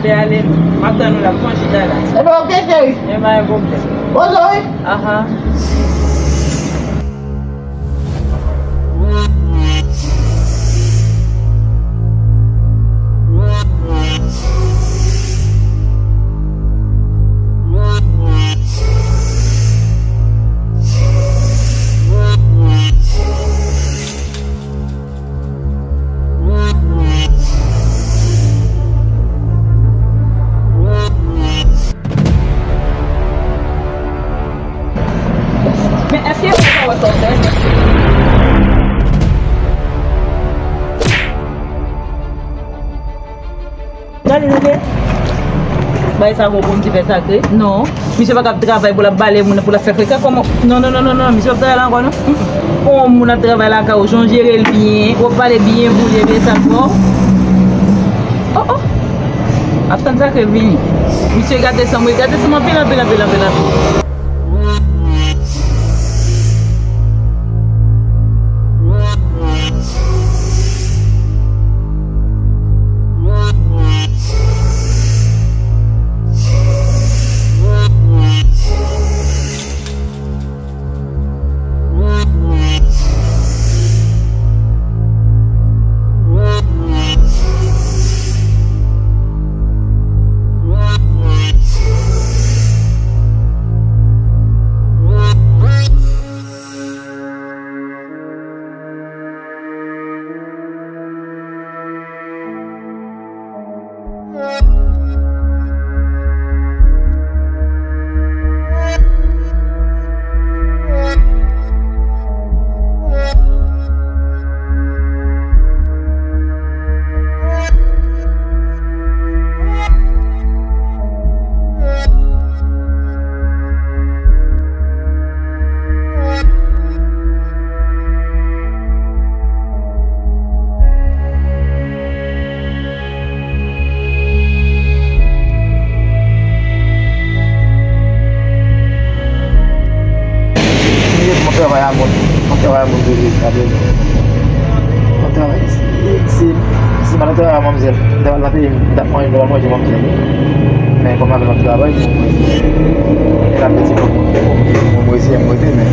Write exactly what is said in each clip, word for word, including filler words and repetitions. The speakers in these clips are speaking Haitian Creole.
Lè ale, m ap tann ou la, pran chita la. Ebyen, oke, cheri. Gen pa gen pwoblèm. Poze w, wi. Aha. Men èske yo pa wè sa w fè? Gade, tande. Bay sa gwo pou m ti fè sakre. Non. Misye pa kab travay pou l ap bale moun, pou l ap fè frekan. Kòman? Non, non, non, non, non. Misye pa travay la ankò, non. Mm, mm. Yon moun ap travay lakay ou, jan w jere l byen, w ap pale byen pou li, ebyen sa fò. Oh, oh. Ap tann sakre vini. Misye gate san m, gate san m anpil, anpil, anpil, anpil, anpil. M travay a moun, m travay a moun toujou, gade. M travay, si, si, si m pa t travay a manmzèl, m ta pral nan peyi m, m t ap manje, m ta pral manje manmzèl. Men kòm avè m ap travay, bon, mwen, e la peti kòb mwen, mwen, mwen, mwen eseye m rete, men.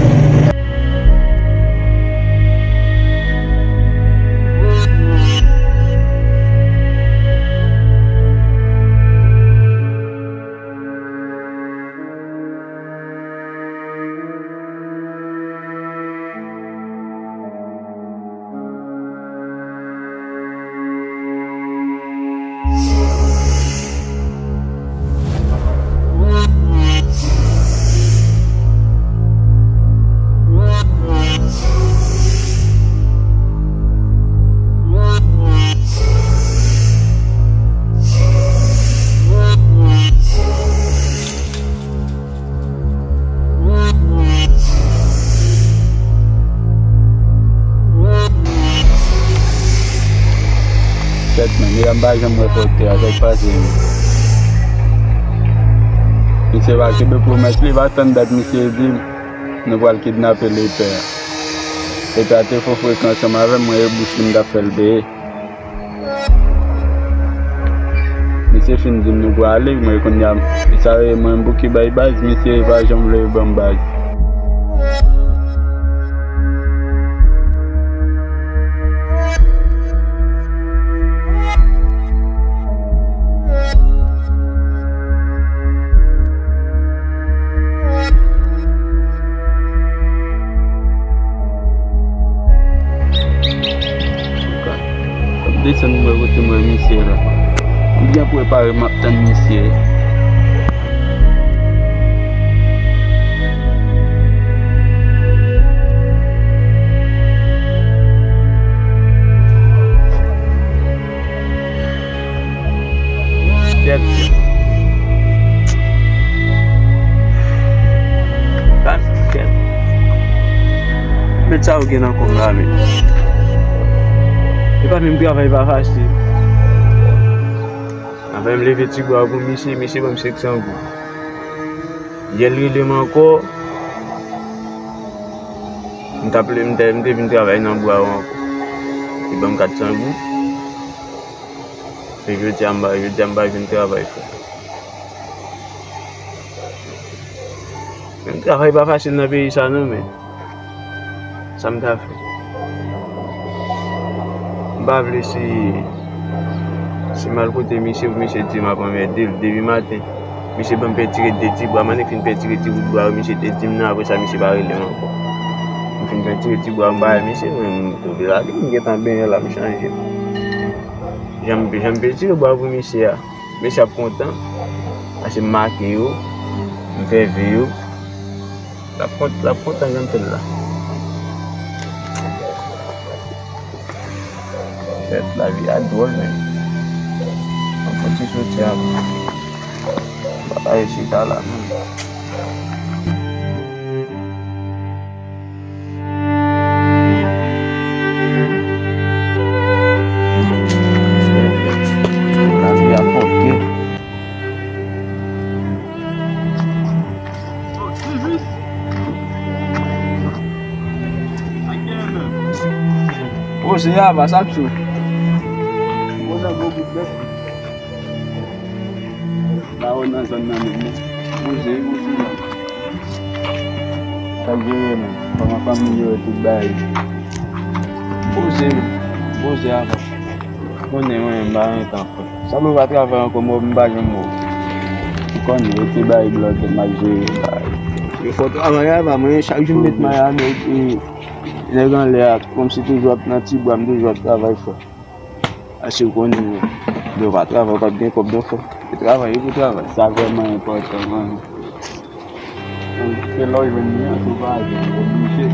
Tèt mwen, medam pa janm wè fòte a, sa k pase menm? Misye pa kenbe pwomès li, pa tann dat misye di m, nou pral kidnape lepè a. Lepè a te fè frekan ansanm avè m, mwen e bouch li m t ap fè l peye. Misye fin di m nou prale, mwen kounye a, sa vle mwen bouke bay baz, misye pa janm vle ban m baz. M ap desann mwen kote mwen misye la. M byen prepare, m ap tann misye. Kèt. Kèt. Mèt sa yo gen nan kò m la, men. E pa menm travay pa fasil. Apre m leve ti bwa pou misye, misye ban m senk san goud. Yè l rele m ankò. M t ap, m te, m te vin travay nan bwa yo ankò. Li ban m kat san goud. Jodi a m pa, jodi a m pa jwenn travay, frè. Menm travay pa fasil nan peyi sa non, men sa m ta fè. M pa vle si, si m al kote misye pou misye di m ap anmède l depi maten. Misye ban m pètire de ti bwa, m annik fin pètire ti bout bwa yo misye te di m nan, apre sa misye pa rele m ankò. M fin pètire ti bwa m bay misye, men m twouve lage, m gentan benyen la, m chanje. Jan m, jan m pètire bwa pou misye a. Mesye ap kontan, paske m make yo, m fè ve yo. L ap kont-, l ap kontan jan m fè l la. Bèt, lavi a dwòl, men. Ann fon ti soti a. Bagay chita la, men. Lavi a fòke. Poze a, pa sa k cho. Poze a, gwo bout bèt. Ba yo nan zòn nan menm, non. Poze, poze, non. Sa jere, non. Kòman fanmi yo, tout bagay. Poze, poze avan. Konnen mwen, m pa gen tan, frè. Sa nou pa travay ankò, mwen, m pa janm mò. Ou konnen, rete bay blòdè, m ap jere bagay. Yo fò travay avan, mwen, chak jou m met may a, nèg, e, nèg anlè a, kòmsi toujou ap nan ti bwa, m toujou ap travay, frè. Paske w konnen, lè w pa travay, w p ap gen kòb non, frè. E travay, e pou travay. Sa vrèman enpòtan, man. Se lè w jwenn li an, si w pa jwenn, w oblije.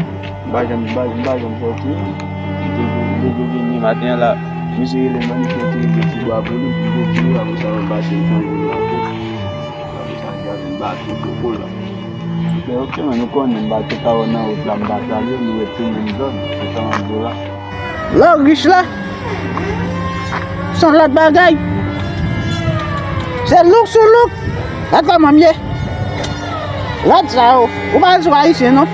M pa janm, m pa, m pa janm sòti. M toujou, m toujou vini maten an la. Misye rele m, misye tire de ti bwa pou li, m te tire, apre sa, m pase, m chanje li ankò. Apre sa, m gade, m bati, koko la. Men ok, men nou konnen m pa te ka wè nan wout la, m pa salye, nou ret sou menm zòn, se sa m ap di w la. Lè w rich la, se yon lòt bagay. Se look sou look. Gad kòman m ye. Lòt sa yo, ou pa di w ayisyen non.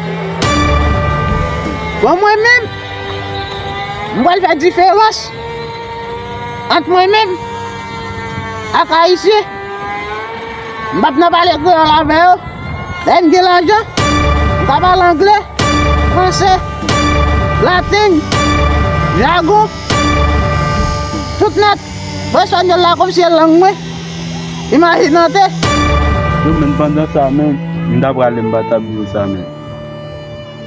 Bon, mwen menm, m pral fè diferans ant mwen menm ak ayisyen. M p ap nan pale kreyòl avè yo. Lè m gen lajan, m ka pale anglè, franse, laten, jagon, tout nèt. Mwen espanyòl la kòmsi e lang mwen. Imaginante. Yo, men pandan sa, men, m ta prale, m pa t ap di w sa, men.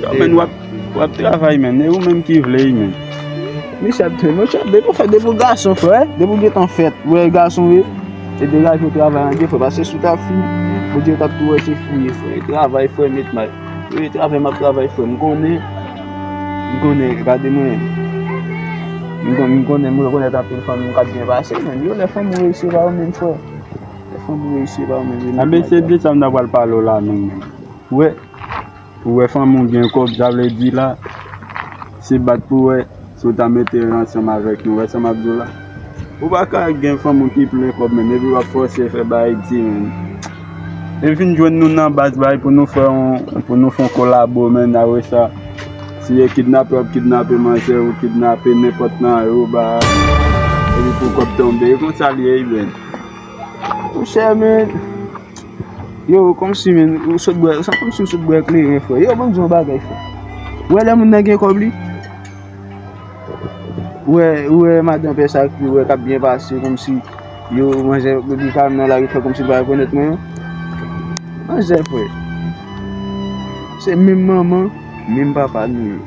Yo, men, w ap, w ap travay, men. E ou menm ki vle, men. Misye ap, monchè, depi w fèt, depi w gason, frè, depi w gentan fèt, ou wè gason, wi. E degaje w travay angle, frè, paske si w ta fi, Bondye t ap tou wè se fi w ye, frè. E travay, frè, met may. Wi, travay m ap travay, frè. M konnen, m konnen, gade mwen. M konnen, m konnen, m rekonèt anpil fanm m k ap byen pase, men yo, lè fanm ou reyisi pa yo menm, frè. Lè fanm ou reyisi pa yo menm, yo met may. Anben, se de sa m ta pral pale w la, menm. Ou wè, ou wè fanm ou gen kòb, sa vle di la, se bat pou wè. Si w ta mete l ansanm avèk nou, wè sa m ap di w la. Ou pa ka gen fanm ou ki plen kòb, men epi w ap fòse fè bagay di, men. E vin jwenn nou nan baz bagay pou nou fè yon, pou nou fè yon kolabo, men, apre sa. Si e kidnape w ap kidnape manzè, ou kidnape nenpòt nan yo, ba, epi pou kòb tonbe. E konsa l ye, men. Monchè, men. Yo, kòmsi, men, ou sot bwè, sa kòmsi ou sot bwè kleren, frè. Yo, ban m di yon bagay, frè. Ou wè lè moun nan gen kòb li? Ou wè, ou wè madan pè sa ki wè k ap byen pase, kòmsi yo manzè, depi kanmenm nan lari fè kòmsi l pa rekonèt mwen. Manzè, frè. Se menm manman, menm papa nou ye.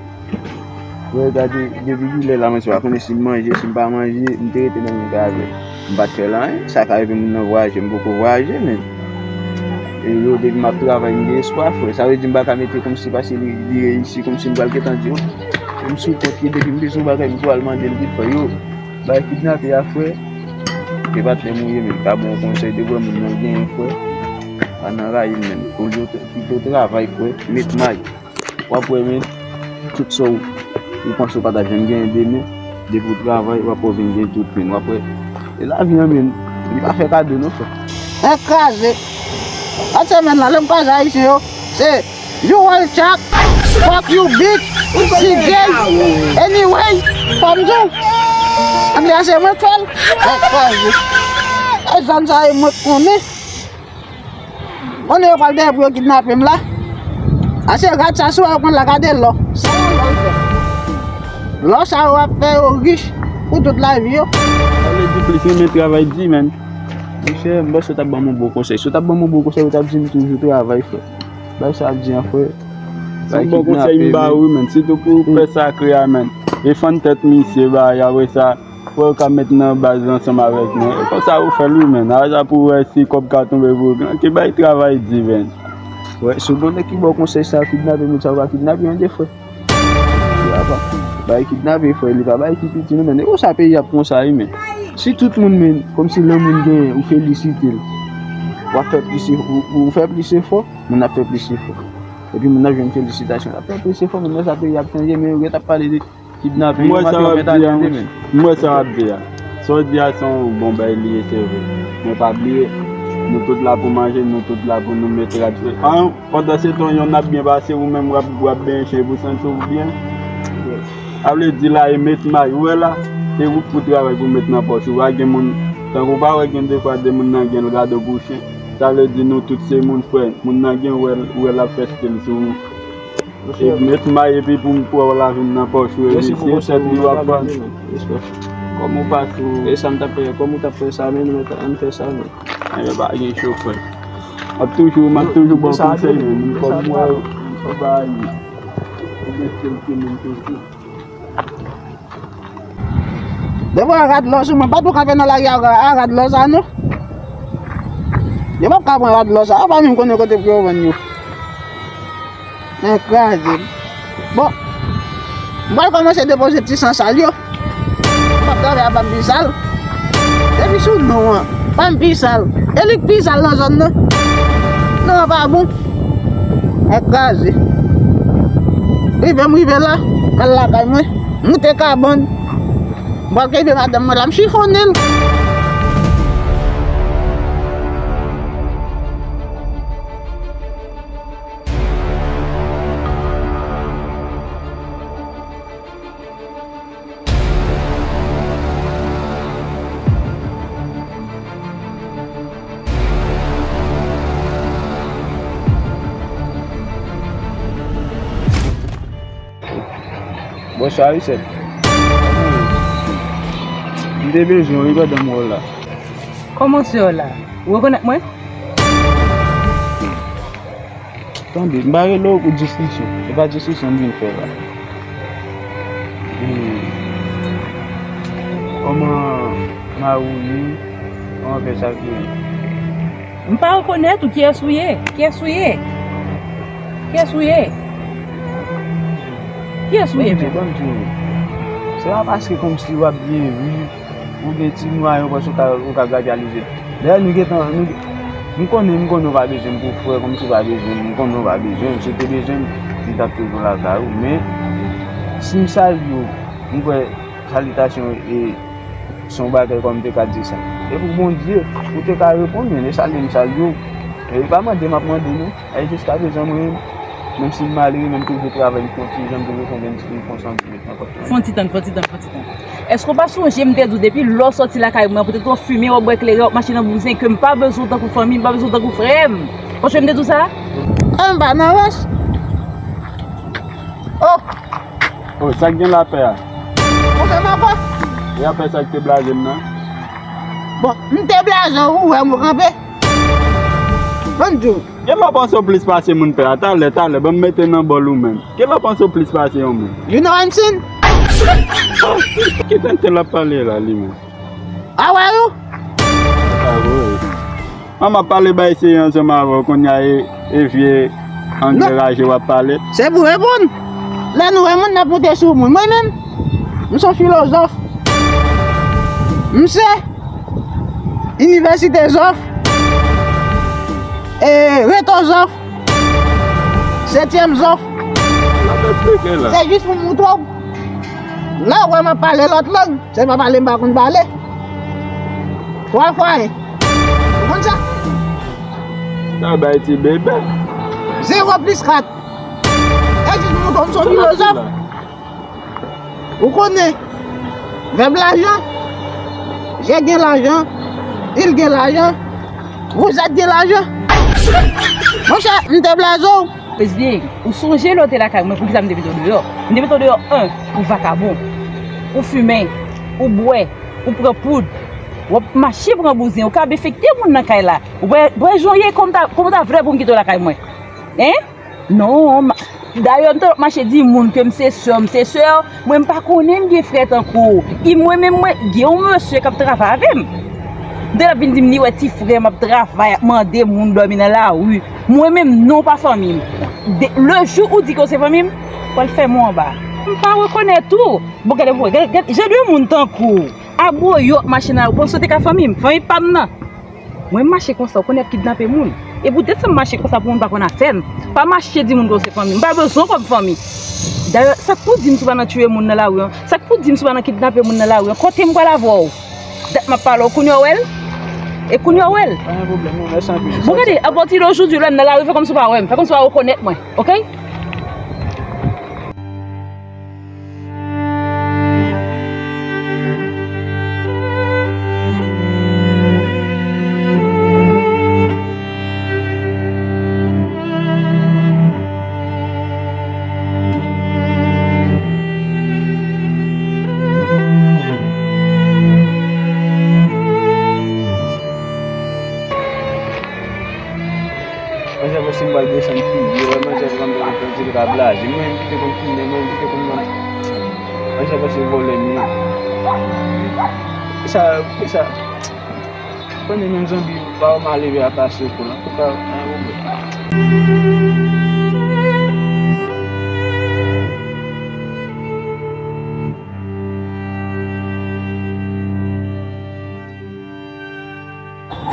Frè, gade, depi kilè la, mwen se pa konnen si m manje, si m pa manje, m te rete nan menm kay avè l. M pa t fè l anyen. Sa ka rive moun nan vwayaje, m poko vwayaje, men. E yo, depi m ap travay, m gen espwa, frè. Sa vle di m pa ka mete kòmsi paske li, li reyisi, kòmsi m pral gentan di, oh, m sou kont li, depi m bezwen yon bagay, m tou al mande l vit fè. Yo, bay kidnape a, frè. Se patnè m ou ye, men. M ka ba w konsèy, depi w wè moun nan genyen, frè. Pa nan rayi l, men. Olye w t-, pito travay, frè. Met may. W ap wè, men, tout sa w, ou panse w pa t ap janm genyen demen, depi w travay, w ap wè w vin gen tout, men. W ap wè, e lavi an, men, li pa fè kado, non, frè. Nèg kraze. Lòt semèn nan, lè m kwaze Ayisyen yo, se you all chak, fuck you bitch, she gay, anyway, fò m di w. Ann di a se mwen k fè l. Mwen kraze. E zòn sa e mwen k konnen. Konnen yo pral dèyè pou yo kidnape m la. A se rad sa sou yo pran la gade lò. Sa yo lò l fè. Lò sa yo ap fè yo rich pou tout lavi yo. Sa vle di plis renmen travay di, menn. Monchè, m panse w t ap ban m yon bon konsèy. Si w t ap ban m yon bon konsèy, ou t ap di m toujou travay, frè. Bay sa ap di an, frè. Se yon bon konsèy m ba ou, menn. Sitou pou pè sakre a, menn. Defann tèt misye, bay, apre sa, frè w ka met nan baz ansanm avèk nou. E konsa ou fè l, wi, menn. Apre sa pou wè si kòb ka tonbe pou ou. Ke bay travay di, menn. Wè, si w gen nèg ki ba w konsèy sa, kidnape moun sa, ou ka kidnape yon de frè. Li pa bay kidnape, frè, li pa bay ki piti, non, men. E konsa peyi ap konsa, wi, men. Si tout moun, men, kòmsi lè moun genyen, ou felisite l. W ap fè plis efò, ou, ou fè plis efò, moun ap fè plis efò. Epi moun ap jwenn felisitasyon. L ap fè plis efò, men lè sa peyi ap chanje, men yo gentan ap pale de kidnape, yo mete yo mèt atè, men. M wè sa w ap di a. Sa w di a se yon bon bagay li ye, se vre. Men pa bliye, nou tout la pou manje, nou tout la pou nou mete rad sou. Pandansetan, yonn ap byen pase, ou menm w ap, w ap benyen chen pou santi w byen. Sa vle di la, e met may, ou wè la, se ou k pou travay pou met nan pòch ou. Pa gen moun, tankou w pa wè gen defwa de moun nan gen l gade w pou chen. Sa vle di nou tout se moun frè. Moun nan gen wè l, wè l ap fè stil sou ou. E met may epi pou m pran w la vin nan pòch ou, e mesye, tèt li w ap pran. Kòm ou pa tou. E sa m t ap fè, kòm ou t ap fè sa, men nou mèt ann fè sa, men. Anyen pa gen cho, frè. M ap toujou, m ap toujou ba w konsèy, men moun kòm mwen, fò ba li. Ou gen sèl timoun toujou. Devan rad lò sou mwen, pa tou kanpe nan lari a, a rad lò sa, non. Yo p ap ka pran rad lò sa, yo pa menm konnen kote pou yo vann yo. Men kraze. Bon, m pral kòmanse depoze ti san sal yo. M ap travay a pa m pi sal. Depi sou non an, pa m pi sal. E li k pi sal nan zòn nan. Non an pa bon. Men kraze. Rive m rive la, m al lakay mwen. Moute kabann. M pral kenbe madanm mwen la, m chifonnen l. Bonswa, Richard. M te bezwen w wi pandan m wè w la. Kòman se w la? Ou rekonèt mwen? Tande, m pa rele w pou diskisyon. Se pa diskisyon m vin fè la. Hmm. Kòman mari w ye? Kòman fè sa k ye? M pa rekonèt ou. Kiyès ou ye? Kiyès ou ye? Kiyès ou ye? Kiyès ou ye menm? Ban m di w. Se pa paske kòmsi w ap byen viv, ou gen ti mwayen, ou panse w ka, ou ka gradyalize. Dayè, nou gentan, nou, m konnen, m konnen w pa bezwen m pou frè, kòmsi w pa bezwen m, m konnen w pa bezwen m. Si w te bezwen m, m t ap toujou lakay ou. Men, si m salye w, m kwè salitasyon e se yon bagay kòm m te ka di sa. E pou Bondye, ou te ka reponn mwen, e salye m salye w. E pa mande m ap mande w non. E jiskaprezan mwen, menm si m malere, men m toujou travay, m fè yon ti jan, m toujou fè yon ti konsantre nan kòb mwen. Fè yon ti tann, fè yon ti tann, fè yon ti tann. Èske w pa sonje m te di w depi lè w sòti lakay mwen, poutèt w ap fimen, w ap bwè kleren, w ap mache nan bouzen, ke m pa bezwen w tankou fanmi m, m pa bezwen w tankou frè m? Ou sonje m te di w sa? E m pa nan rès. Oh! Oh, sa k gen lapè a? Ou menm ankò? E apre sa k te blaze m nan? Bon, m te blaze w, ou wè m kanpe. Ban m di w. Gen lè w panse w plis pase moun pè a. Talè, talè, ban m mete nan bòl ou menm. Gen lè w panse w plis pase yon moun. You know what I'm saying? Ki tenten l ap pale la, li menm? How are you? How are you? An, m ap pale bay serye ansanm avè w, kounye a e, e vye anglè raje w ap pale. Se pou reponn. Lè nou wè moun, n ap monte sou moun. Mwen menm, m se yon filozòf. M se inivèsite zòf. E reto zòf. Setyèm zòf. L ap eksplike la. Se jis pou m montre w. Lè w wè m ap pale lòt lang, se pa pale m pa konn pale. Twa fwa en. Ou konn sa? Sa bay ti bebe. Zewo plis kat. E jis montre w m se yon filozòf. Ou konnen. Vèb lajan. Je gen lajan. Il gen lajan. Vous êtes gen lajan. Monchè, m te blaze w. Prezidan, ou sonje lè w te lakay mwen, poukisa m te mete w deyò? M te mete w deyò, en, ou vakabon, ou fimen, ou bwè, ou pran poud, w ap mache pran bouzen, ou ka enfekte moun nan kay la. Ou wè, wè jan w ye, kòman w ta, kòman w ta vle pou m kite w lakay mwen? Hein? Non, ma-, dayè, m t ap mache di moun ke m se sè w, m se sè w, mwen m pa konnen m gen frè tankou w. E mwen menm, mwen, gen yon mesye k ap travay avè m. M te ap vin di m, li wè ti frè m ap travay, ap mande moun dòmi nan lari. Mwen menm, non, pa fanmi m. De, le jou ou di ke w se fanmi m, w al fèmen w anba. M pa rekonèt ou. Bon, gade, bon, gade, gade, jan de moun tankou w, abwoyo ap mache nan lari, ou panse w te ka fanmi m? Fanmi pa m nan. Mwen mache konsa, ou konn y ap kidnape moun. E poutèt sa m mache konsa pou moun pa konn afè m. Pa mache di moun ke w se fanmi m. M pa bezwen w kòm fanmi. Dayè, sa k pou di m si w pa nan tiye moun nan lari an? Sa k pou di m si w pa nan kidnape moun nan lari an? Kote m pral avè w? Dat m ap pale w, kounye a w wè l? E kounye a w wè l? Pa gen pwoblèm, non, mèsi anpil. Bon, gade, apati de jodi, lè m nan lari, fè kòmsi w pa wè m. Fè kòmsi w pa rekonèt mwen, oke? Manzè, mwen si m pral desann figi, wè manzè pran m, di l ka blaze. Mwen menm ki te konn fimen, mwen menm ki te konn manje. Manzè panse vòlè m ye. Kisa, kisa? Konnen menm zonbi, pa w malere a pase kou la. Antouka, pa gen pwoblèm.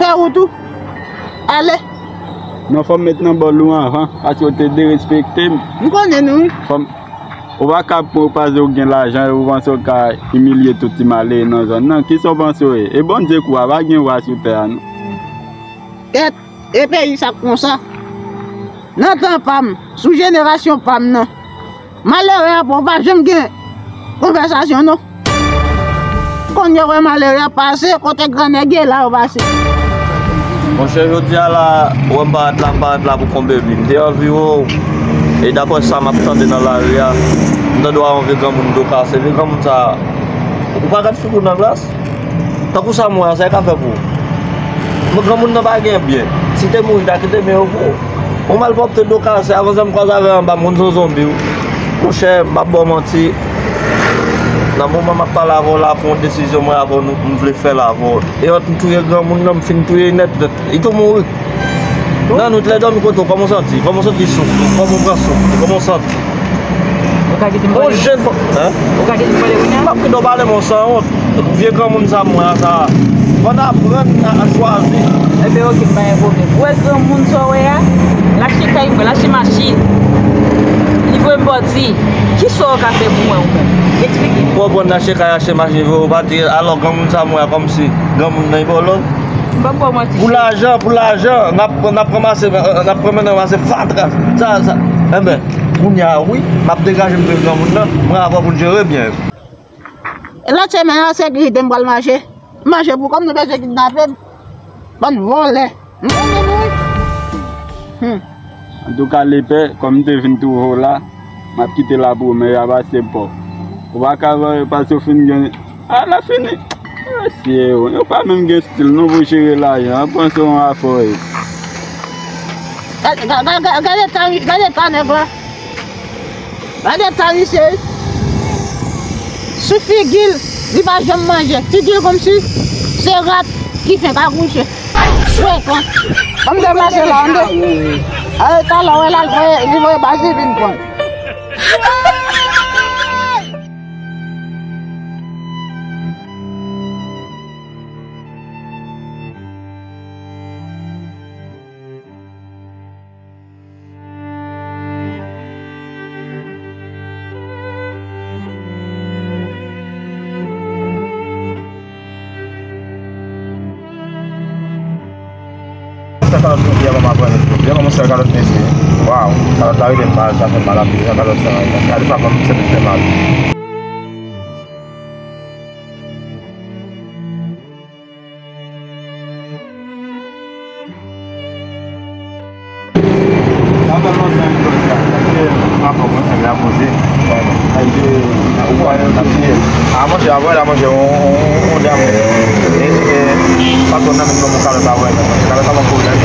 Fè wout ou. Ale. Non, fò m met nan bòl ou anvan, paske w te derespekte m. M konnen nou, wi. Fò m, ou pa ka pran w panse w gen lajan e ou panse w ka imilye tout ti malere nan zòn nan. Kisa w panse w ye? E Bondye k wa, pa gen wa sou tè a, non. Kèt, e peyi sa k konsa. Nan tan pa m, sou jenerasyon pa m nan, malere a pa, ou pa janm gen konvèsasyon, non. Kounye a w wè malere a pase, kote gran nèg ye la, yo pase. Monchè, jodi a la, ou wè m parèt la, m parèt la pou konbe mi. M te anvi wè w. E daprè sa m ap tande nan lari a, m tande w a yon vye granmoun do kase. Vye granmoun sa a, ou pa gad figi w nan glas? Tankou sa m wè a, sa e ka fè pou ou? Mwen, granmoun nan pa gen byen. Si te mouri, ta kite byen yo pou ou. Yon malpwòpte do kase, avan sa m kwaze avè w anba, m konn se yon zonbi, wi. Monchè, m p ap ba w manti. Nan moman m ap pale avè w la, pou yon desizyon mwen avè w, nou, m vle fè la avè w. E ant m touye granmoun nan, m fin touye nèt, nèt. Li tou mouri. Nan nwit lè dòmi kote w, kòman w santi? Kòman w santi souf? Kòman w pran souf? Kòman w santi? Ou ka kite m pale? Yon jèn fanm, hein? Ou ka kite m pale kounye a? M ap kite w pale, men w sanwont. Vye granmoun sa m wè a sa. Fò n aprann a, a chwazi. Enben, oke, pa gen pwoblèm. Ou wè granmoun sa w wè a? L achte kay pou mwen, l achte machin. Li voye m bò di. Kisa w ka fè pou mwen ou menm? Eksplike m. Ou konprann, l achte kay, achte machin, li voye w pati. Alò, granmoun sa m wè a, kòmsi granmoun nan, li ba w lòd. M p ap ba w manti. Pou lajan, pou lajan, n ap, n ap ranmase, n ap ranmase fatra. Sa, sa. Enben, kounye a, wi, m ap degaje m de granmoun nan, mwen avè w pou n jere byen yo. E lòt semèn an, sekirite m pral mache. M mache pou kò m, nou bezwen kidnape m. Bann vòlè. M konnen nou, wi. Hmm. Antouka, lepè, kòm m te vin twouve w la, m ap kite la pou ou, men y ap pase pa w. Ou pa ka pase w fin gen. A, la fini. Mesye, yo pa menm gen estil non pou jere lajan. Ap panse yon afè w ye. Gade, gade, gade, gade ta, gade ta nèg la. Gade ta misye. Sou figi l, li pa janm manje. Figi l kòmsi se rat ki fenk akouche. Frekan. Ban m deplase la, tande. Talè w wè l al voye, li voye baz li vin pran. Sa kalòt mwen di a ban m aprann. Byen kòmanse kalòt mesye. Waw, kalòt la rete mal, sa fè mal anpil, sa kalòt sa. Gade sa kòm se fè mal. Sa fè lontan m jwenn sa. Sa fè anfòm, mwen, sèl la poze. A, monchè, avè la, monchè, on, on, on dam. E, e, patwòn nan menm kòm yon kalòt avè la, monchè. Kalòt la pa pwoblèm.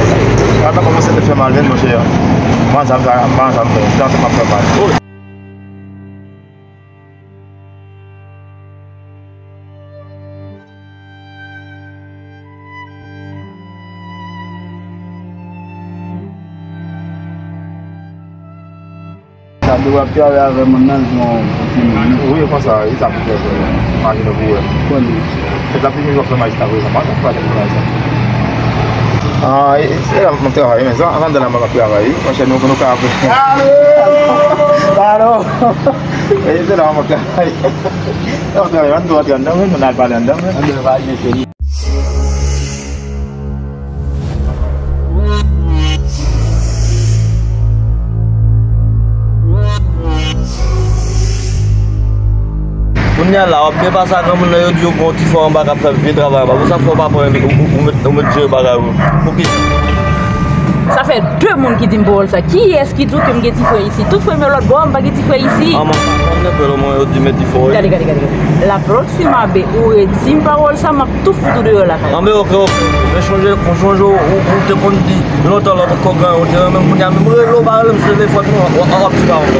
Kalòt la kòmanse te fè mal, men, monchè. Mwen, sa m fè, mwen, sa m fè. Sa m fè mal. Sa dwe ap travay avè moun nan, yon ti moun. Wi, konsa, e sa pou fè, imajine pou wè. Konnen. Se la fini w ap fè majistra prezan, pa sa pa te pou sa. Ah, e, e, se la m ap travay, men sa, anndan la m ap travay, wi. Monchè, nou, nou ka apre. Alo! Alo! E, se la m ap travay. Antre, ann tou antre anndan, wi, nou al pale anndan, wi. Anndan, va al mete li. Kounye a la, w ap byen pase ak granmoun nan, yo di yo gen yon ti frè anba k ap fè vye travay anba. Pou sa, fò w pa pran, ou, ou, ou met, ou met jere bagay ou. Poukisa? Sa fè de moun ki di m pawòl sa. Kiyès ki di w ke m gen ti frè isi? Tout frè m yo lòt bò, m pa gen ti frè isi. An, mwen pa konn nenpòt, mwen, yo di men ti frè. Gade, gade, gade, gade. La proxima be ou redi m pawòl sa, m ap tou fout ou deyò lakay. An, men oke, oke. Men chonje, chonje ou, ou, ou te konn di lontan lè w potko gen, ou te renmen m, kounye a menm rele w pa rele m, se lefòt nou, w, w, w ap di pa ankò.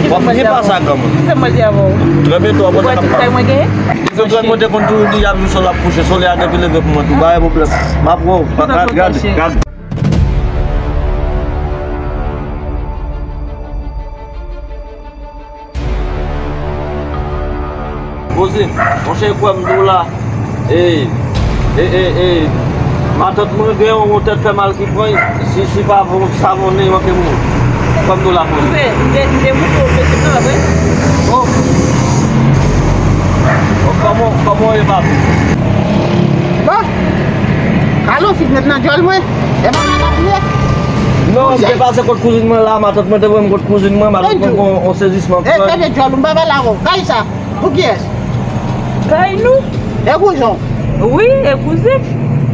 W ap byen pase ak granmoun. Ki fè m al di avè w? Trè byento, w ap wè sa k ap pase. Ou wè tout kay mwen genyen? Li fè trè byento, te konn toujou di y ap jwe sòl ap kouche, solèy a gen pou leve pou mwen tou, pa gen pwoblèm. M ap wè w, gad, gad, gad. Poze, monchè, kwè m di w la. E, e, e, e, matant mwen gen yon tèt fè mal ki pran l. Si, si pa bon, savon nen, manke mouri. Kwè m di w la, poze. M te, m te, m te moute w, mesye, nan, vre. Oh. Oh, kòman, kòman w ye, papi? Bon. Alon, fidnet nan djòl mwen. E pa nan la priye. Non, m te pase kot kouzin mwen la, matant mwen te voye m kot kouzin mwen, matant mwen gen yon sezisman. E, tande djòl, m pa pale avè w. Kay sa. Pou kiyès? Kay nou. E kouzen w? Wi, e kouzen m.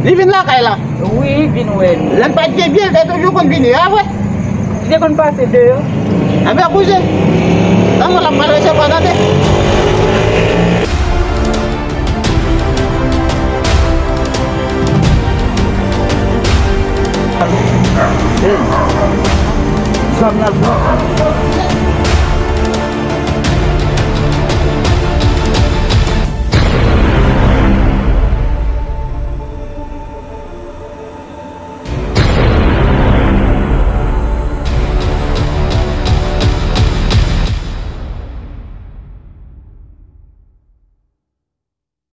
Li vin lakay la? Wi, li vin wè nou. Lè n pa t gen byen, l te toujou konn vini, a vre? Li te konn pase deyò. Enben, kouzen, tankou l ap pral resevwa, tande. Hey, zam la,